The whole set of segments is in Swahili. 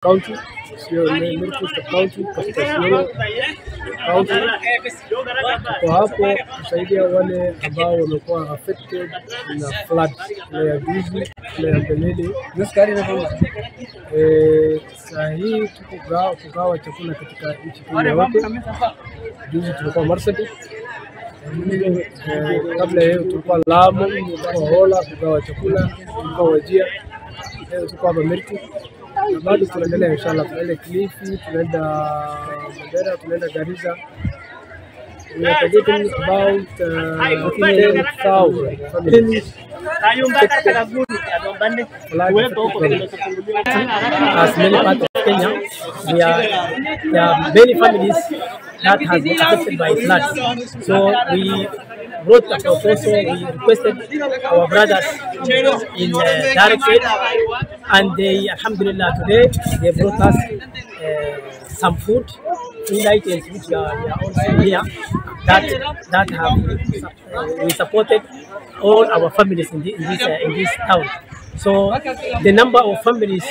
County, sio Merti Sub County katika Isiolo County. Tuko hapo kusaidia wale ambao wamekuwa affected na flood ile ya juzi, ile ya mbeleni. Saa hii tuko kugawa chakula katika nchi Kenya yote. Juzi tulikuwa Marsabit, kabla hiyo tulikuwa Lamu, tulikuwa Hola kugawa chakula, tulikuwa Wajir, leo tuko hapa Merti na bado tunaendelea inshallah, tunaenda Kilifi, tunaenda Mandera, tunaenda Garissa. We are targeting about 10,000 families flood. As many parts of Kenya, there are many families that has been affected by floods. So we wrote a proposal, we requested our brothers in Direct Aid, and they, alhamdulillah, today they brought us some food, food items which are also here, that have we supported all our families in this town. So the number of families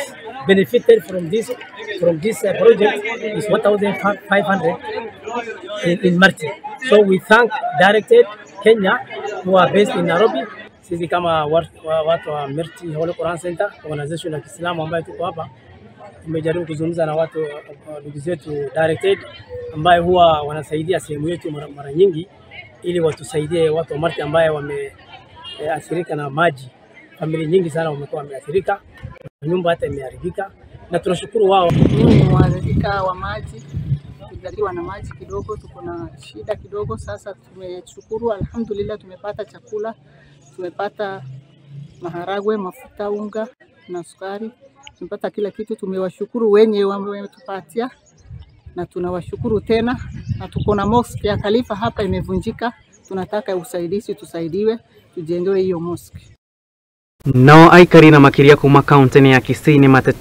benefited from this project is 1,500 in Merti. So we thank Direct Aid Kenya who are based in Nairobi. Sisi kama watu wa Merti Holy Quran Center, organization ya Kiislamu ambayo tuko hapa, tumejaribu kuzungumza na watu ndugu zetu Direct Aid ambayo huwa wanasaidia sehemu yetu mara nyingi, ili watusaidie watu wa Merti ambaye wameathirika na maji. Familia nyingi sana wamekuwa wameathirika, nyumba hata imeharibika, na tunashukuru wao. Mimi ni mwathirika wa maji, tulijaliwa na maji kidogo, tuko na shida kidogo. Sasa tumeshukuru, alhamdulillah, tumepata chakula, tumepata maharagwe, mafuta, unga na sukari, tumepata kila kitu. Tumewashukuru wenye wametupatia na tunawashukuru tena, na tuko na mosque ya Khalifa hapa imevunjika, tunataka usaidizi, tusaidiwe tujengewe hiyo mosque. Nao aikari na makiria kuma kaunti ya Kisii ni matete